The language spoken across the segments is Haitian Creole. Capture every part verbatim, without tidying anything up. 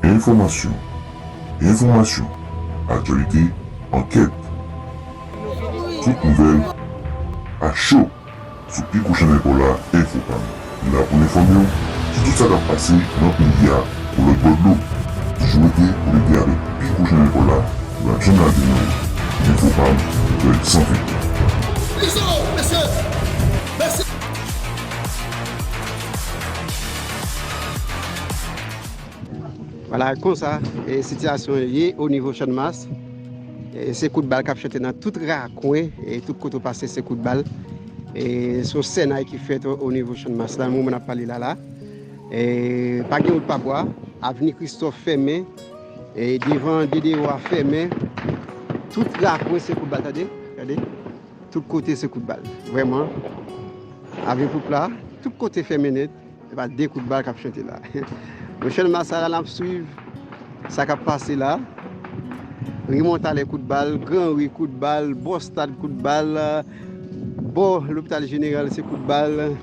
Enfòmasyon, enfòmasyon, aktyalite, ankèt. Tout nouvèl a cho sou pi gwo chanèl pa w la, Enfopam. Nou la pou n enfòme w sou tout sa k ap pase nan peyi a, pou lòt bò dlo. Toujou rete konekte avèk pi gwo chanèl pa w la, nou p ap janm lage nan Enfopam, nouvèl san fake. Vwala, konsa, e, sitiyasyon an ye o nivo Channmas. E, se kout bal k ap chante nan tout rakwen, e, tout kote w pase, se kout bal. E, se yon sènay ki fèt o, o nivo Channmas la, nan moman n ap pale la, la. E, pa gen wout pa bwa, avni Kristòf fèmen, e, devan Dedewo a fèmen, tout rakwen se kout bal, tande, tande. Tout kote se kout bal, vrèman. Avni Poupla, tout kote fèmen nèt. Se pa de kout bal k ap chante la. Nan Channmas la, n ap swiv sa k ap pase la. Ri Montalè kout bal, Gran Ri kout bal, bò stad kout bal, bò lopital jeneral se kout bal.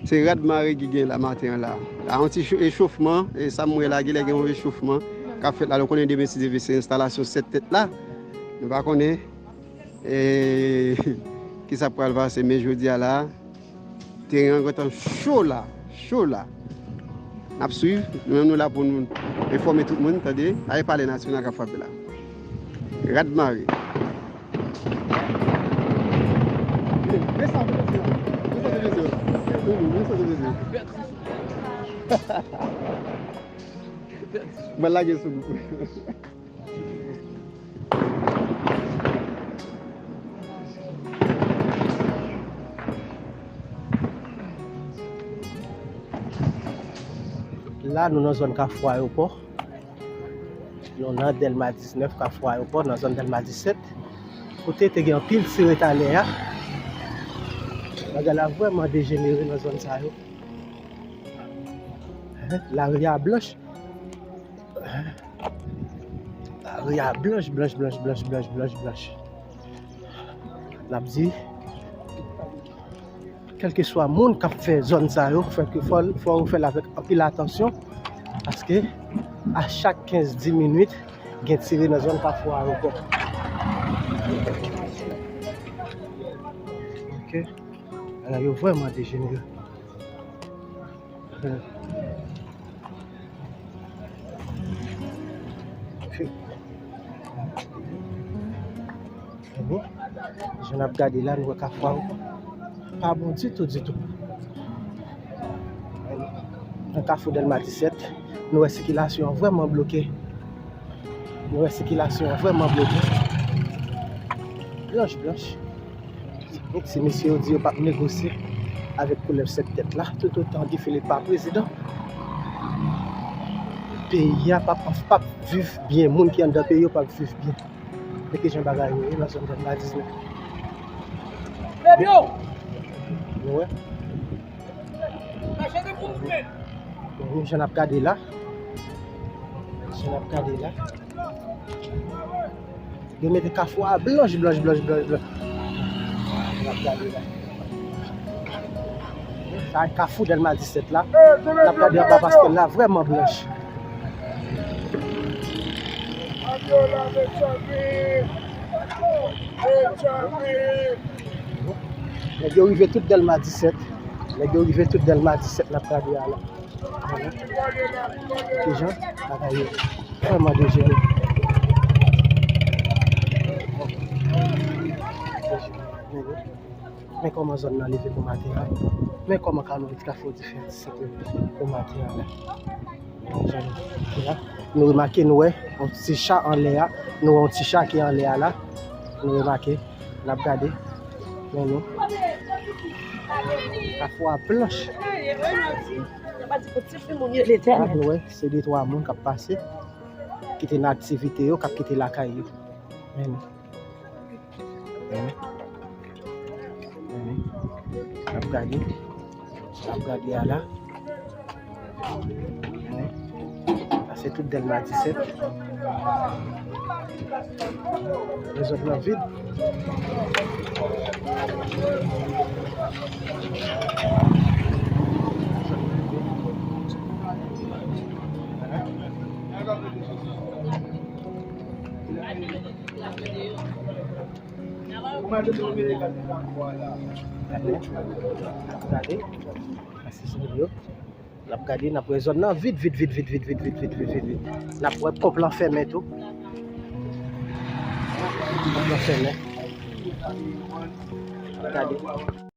Se rad mare ki gen la maten an la. La, yon ti cho-, echofman, e sa m wè la, genlè gen yon echofman k ap fèt la. Nou konnen demen, si Dye vle, se enstalasyon sèt tèt la. Nou pa konnen. E, kisa k pral pase, men jodi a la, teren an gentan cho la, cho la. N ap swiv, nou menm nou la pou nou enfòme tout moun, tande, a e palè nasyonal k ap frape la. Rad mare. Mwen lage sou nou. La, nou nan zòn Kafou Ayewopò. Nou nan Dèlma diznèf, Kafou Ayewopò, nan zòn Dèlma disèt. Kote te gen anpil tire talè a. Bagay la vrèman dejenere nan zòn sa yo. Lari a blanch. Lari a blanch, blanch, blanch. N ap di, kèlkeswa moun k ap fè zòn sa yo, fò ke, fò, fò yo fè l avèk anpil atansyon, paske a chak kenz, dis minit, gen tire nan zòn Kafou Ayewopò. Ok. Bagay yo vrèman dejenere. Jan n ap gade la, nou wè Kafou pa bon ditou, ditou. Nan Kafou Dèlma disèt, nou wè sikilasyon an vrèman bloke. Nou wè sikilasyon an vrèman bloke. Blanch, blanch. Donk, si mesye yo di yo p ap negosye avèk koulèv sèt tèt la, toutotan Guy Philippe pa prezidan, peyi a p ap, p ap viv byen. Moun ki anndan peyi yo p ap viv byen. Men ki jan bagay yo ye nan zòn Dèlma diznèf. Nou wè. Bon, jan n ap gade la. Jan n ap gade la. Yo mete Kafou a blanch, blanch, blanch, blanch, blanch. N ap gade la. Sa e Kafou Dèlma disèt la. N ap gade anba paskel la, vrèman blanch. Nèg yo rive tout Dèlma disèt. Nèg yo rive tout Dèlma disèt, n ap gade a la. Ki jan bagay yo vrèman dejenere. Men kòman zòn nan leve pou maten an. Men kòman Kafou Difè leve pou maten an la. Nou remake, nou wè yon ti cha anlè a. Nou wè yon ti cha ki anlè a la. Nou remake. N ap gade. Men nou. Kafou a blanch. La, nou wè, se de twa moun k ap pase, ki te nan aktivite yo, k ap kite lakay yo. Men nou. Men nou. Men nou. N ap gade. N ap gade a la. Sa se tout Dèlma disèt. Lezòt lan vid. Gade. Gade. Asis moun yo. N ap gade, n ap wè zòn nan vid, vid, vid. N ap wè ponp lan fèmen tou. Ponp lan fèmen. Gade.